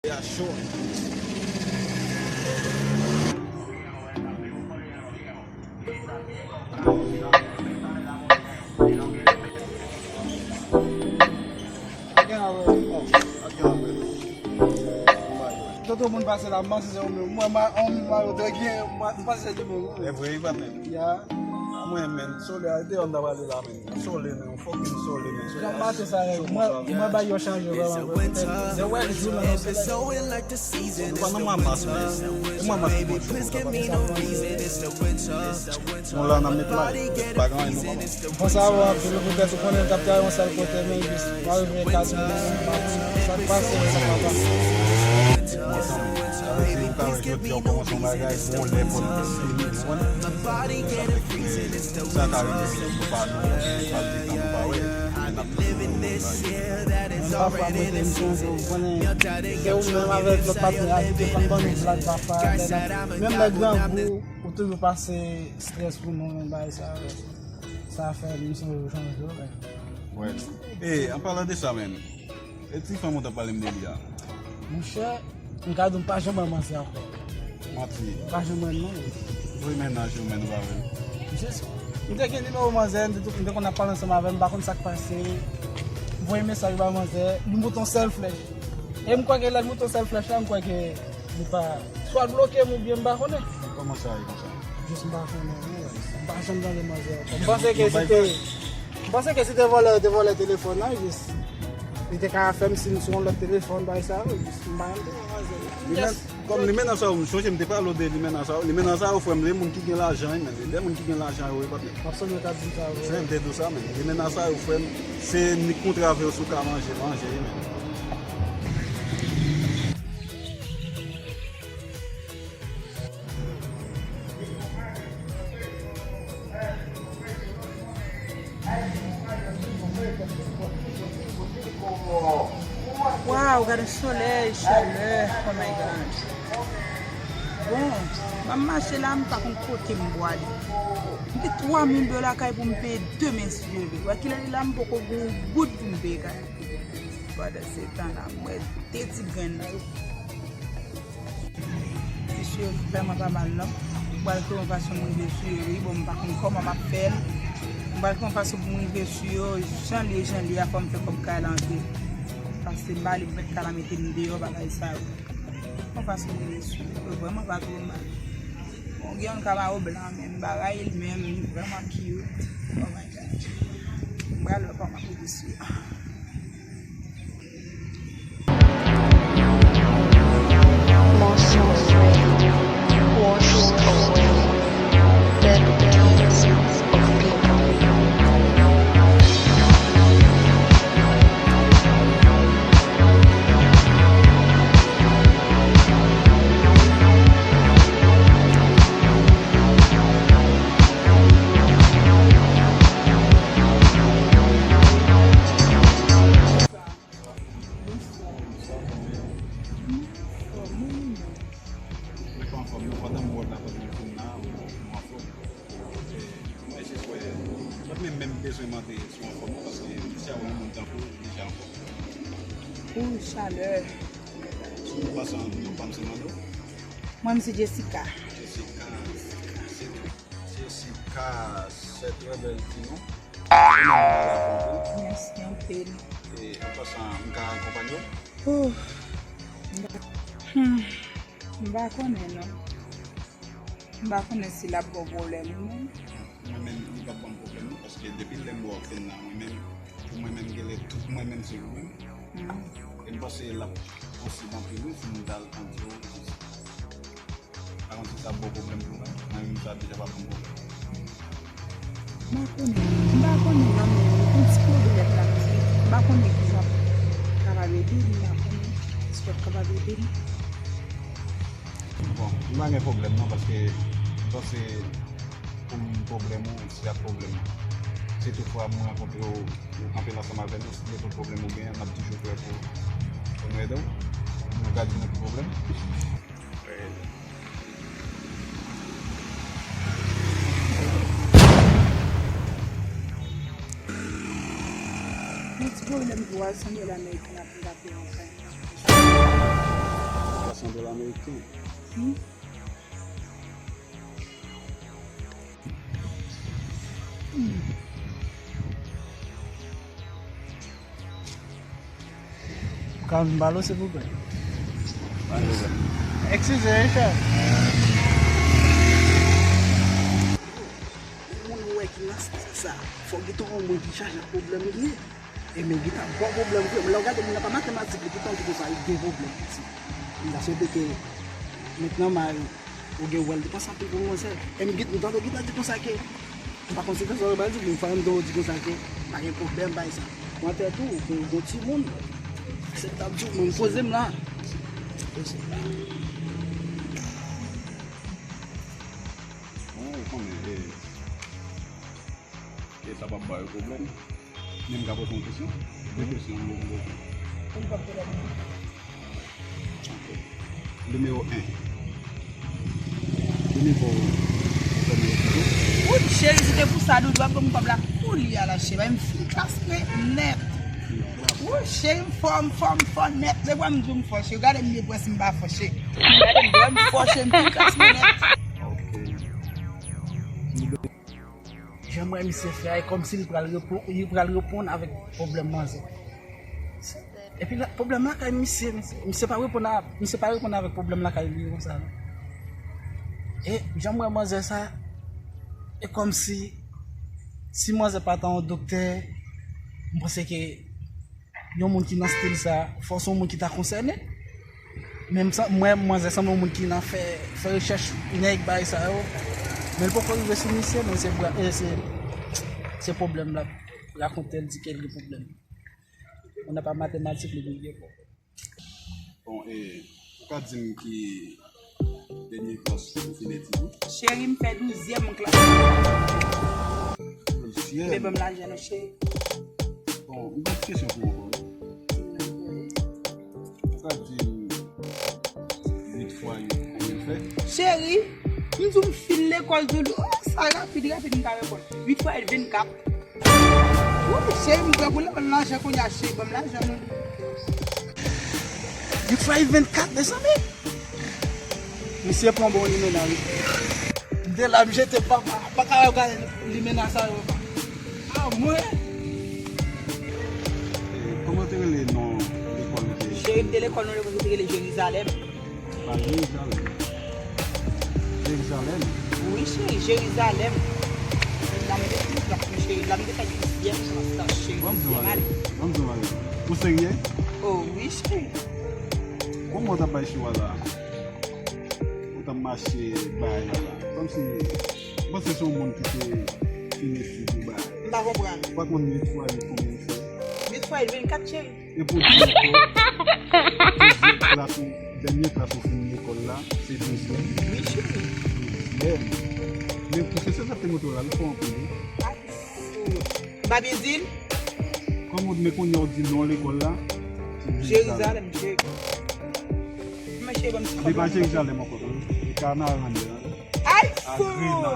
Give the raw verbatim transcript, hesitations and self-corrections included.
Ya cho. Gen anpil. Gen anpil. Tout moun pase la, m panse se ou menm. Mwen, ma, on, ma, yo te gen, mwen, m panse se li menm. E vre, wi, patnè. Ya. Mwen, men, sole a, te yon ta pale la, men. Sole, men, yon fucking sole, men. Sole a, maten sa, cho mwen, konsa. Mwen, ba yo chanje, vrèman, vrèman. Yo wè jou nan yon solèy. Nou pa nan mwa mas, men. E mwa mas ki bon cho konsa, patnè. Nou la nan met la, pa gen anyen nou pa bon. Bon, sa va, anpil, poutèt ou konnen l t ap travay yon sèl kote, men jis, w a rive Etazini, sa k pase, sa k pa pase. Sa vle di, ou ka wè jodi a, ou kòmanse yon bagay, bon, lè pou l fini, ou konprann? Sa ka rive, nou pa, nou pa, nou pa wè, men n ap toujou yon bagay. Menm pafwa, kote m sonje, ou konnen, se ou menm avèk lòt patnè a ki te konn ban nou blag pafwa, lè n ap, menm lè grangou, ou toujou pase strès pou nou, men bagay sa yo. Sa fè m sonje chanje, wi. Wè. E, an palan de sa menm, e ti fanm ou t ap pale m de li a? Monchè, m ka di w m pa janm wè manzè ankò. Manti. M pa janm wè l non. Voye mennaj ou, men nou pa wè l. Jis, m te gen nimewo manzè, m te tou, m te konn ap pale ansanm avè l, m pa konn sa k pase. M voye mesaj ba manzè, li moute yon sèl flèch. E m kwè ke lè l moute yon sèl flèch la, m kwè ke li pa, swa l bloke m oubyen m pa konnen. Kòman sa ye konsa? Jis m pa konnen, wi. M pa janm tande manzè ankò. M panse ke si te, m panse ke si te vòlè yo te vòlè telefòn nan, jis li te ka fè m siy sou yon lòt telefòn, bagay sa yo, jis m pa janm tande manzè. Li menm, kòm limena sa yo, m sonje m te pale w de limena sa yo. Limena sa yo, frè m, de moun ki gen lajan, wi, men. De moun ki gen lajan yo, wi, patnè. M ap sonje w t ap di sa, wi. Frè m, te di w sa, men. Limena sa yo, frè m, se ni kontre avè yo si w ka manje, manje, wi, men. Waw, gade solèy, chalè, oh my God. Bon, m ap mache la, m pa konn kote m pwale. M gen twa mil dola kay pou m peye demen si Dye vle. Wè kilè li la, m poko gen yon goud pou m peye kay. Pandan se tan la, m wè de ti grenn la. Mesye, vrèman pa mal non. M pral twouve yon fason pou m rive sou yo, wi. Bon, m pa konn kòman m ap fè l. M pral twouve yon fason pou m rive sou yo. Jan l ye, jan l ye a, fò m fè kòb kay la antre. Paske m pa vle mèt kay la mete m deyò, bagay sa yo. Yon fason pou m rive sou yo. Yo vrèman pa twò mal. Bon, gen yon kamaro blan, men m pa rayi l, men li vrèman cute. Oh my God. M pral wè kòman m ap rive sou yo. Monsoon rain washes away dead bodies of people. Mwen pa anfòm non, pandan m wè w la, pandan m fin la, ou anfòm. Mwen jis wè, mwen menm bezwen mande si w anfòm non, paske m deja wè yon moun tankou w deja anfòm. Ou chalè. An pasan, non pa m se mande w? Mwen, m se Jessica. Jessica, se Jessica, se trè bèl ti non. Mèsi anpil. E, an pasan, m ka akonpanye w? Ouh. Hmm. M pa konnen non. M pa konnen si l ap ba w pwoblèm ou menm. Mwen menm, li p ap ban m pwoblèm non, paske depi lè m wè w fin la, mwen menm, pou mwen menm, genlè tout mwen menm se ou menm. Hmm. E m panse l ap posib anpil wi, si m ta al antre w jis. Alon si sa ap ba w pwoblèm pou mwen, mwen menm sa deja pa ban m pwoblèm. M pa konnen, m pa konnen non, men yon ti pwoblèm la, m pa konnen kijan w ap kapab ede m, m pa konnen si w ap kapab ede m. Bon, m pa gen pwoblèm non, paske m panse pou m pwoblèm ou, se ak pwoblèm ou. Si toutfwa m rankontre w, ou kanpe ansanm avè nou, nenpòt pwoblèm ou genyen, n ap toujou prè pou, pou nou ede w. Nou ka di nou ki pwoblèm. Yon ti pwoblèm pou al sanble la, men pou n ap gate ansanm. Sa sanble ameriken. Ou ka vin pale w, silvouplè? Eskize, wi, chè. Moun ou wè ki nan stil sa, fòk gentan yon moun ki chaje ak pwoblèm li ye. E men gentan bon pwoblèm vre. Lè w gade moun nan pa matematik, li gentan di konsa, li gen pwoblèm, pitit. M ta swete ke mentnan, may, ou gen wè l te panse anpil pou manzè. E m gen, m tande w gentan di konsa ke, m pa konn se konsa w pral di, men fò m tande w di konsa ke pa gen pwoblèm, bay sa. Ou antè tou, ou gon timoun. Se t ap di w, men poze m la. Poze m la. Bon, ou konnen, e, e sa p ap ba yo pwoblèm. Men m ka poze yon kesyon? De kesyon, m bon, m bon. Pou m p ap pwoblèm. Nimewo en. Ki nivo ou fèmen yo toujou? Wout, cheri, si te pou sa, Doudou ap ban m kòb la koulye a la, cheri. Bay m fin klas mwen nèt. Wout, cheri, m fò, m fò, m fò nèt. Depi m di w m fò, cheri. Gade m byen pwès, m pa fò, cheri. Gade m byen, m fò, cheri, m fin klas mwen nèt. Ok. Jan m wè misye fè a, e kòmsi li pral repo-, li pral reponn avèk pwoblèm manzè. Epi la, pwoblèm lakay misye, misye, misye pa reponn a, misye pa reponn avèk pwoblèm lakay li konsa, non. E jan m wè manzè sa, e kòmsi, si manzè pa t yon doktè, m panse ke yon moun ki nan stil sa, fò se yon moun ki ta konsène. Men m san-, mwen, manzè sanble yon moun ki nan fè, fè rechèch nèg bagay sa yo. Men l poko rive sou misye, men se bra-, e se, se pwoblèm la. Rakonte l, di ke l gen pwoblèm. Moun nan pa matematik, li gen pwoblèm. Bon, e, ou ka di m ki dènye klas ou fin etidye? Cheri, m fè douzyèm klas. Douzyèm? Men ban m lajan non, cheri. Bon, m gen yon ti kesyon pou ou ankò, wi. Ou ka di m uit fwa uit konbyen l fè? Cheri, m di w m fin lekòl tou. Oh, sa rapid, rapid, m ka reponn. Uit fwa uit, vennkat. Wi, cheri, m prè pou lekòl lajan kounye a, cheri, ban m lajan non. Uit fwa uit, vennkat, mezanmi. Misye pran bon limena, wi. M te la, m jete papa, pa ka wè gade limena sa yo. A mwen. E, kòman te rele non lekòl ou te? Cheri, m te lekòl, non lekòl ki te rele Jerizalèm. Pa Jerizalèm. Jerizalèm? Wi, cheri, Jerizalèm. La mwen te fin klas, wi, cheri. La m te fè dizyèm klas la, cheri. Ban m di w bagay. Ban m di w bagay. Ou serye? Oh, wi, cheri. Kòman w t ap bay cho a la? Ou t ap mache bay la la. Kòmsi, m panse se yon moun ki te fin etid ou bay. M pa konprann. Ou pa konn uit fwa uit konbyen l fè? Uit fwa uit, vennkat, cheri. E pou di ankò, dezyèm klas ou, dènye klas ou fin lekòl la, se douzyèm. Wi, cheri. Douzyèm. Men pwofesè sa te montre w la, li fò anpil, wi. Ay, fou. M pa byen di l? Kòm ou, men kounye a w di non lekòl la, se Jerizalèm. Jerizalèm, cheri. Men cheri, ban m sa. Li pa Jerizalèm ankò, non. Li Kanaran li la. Ay, fou. Agrena.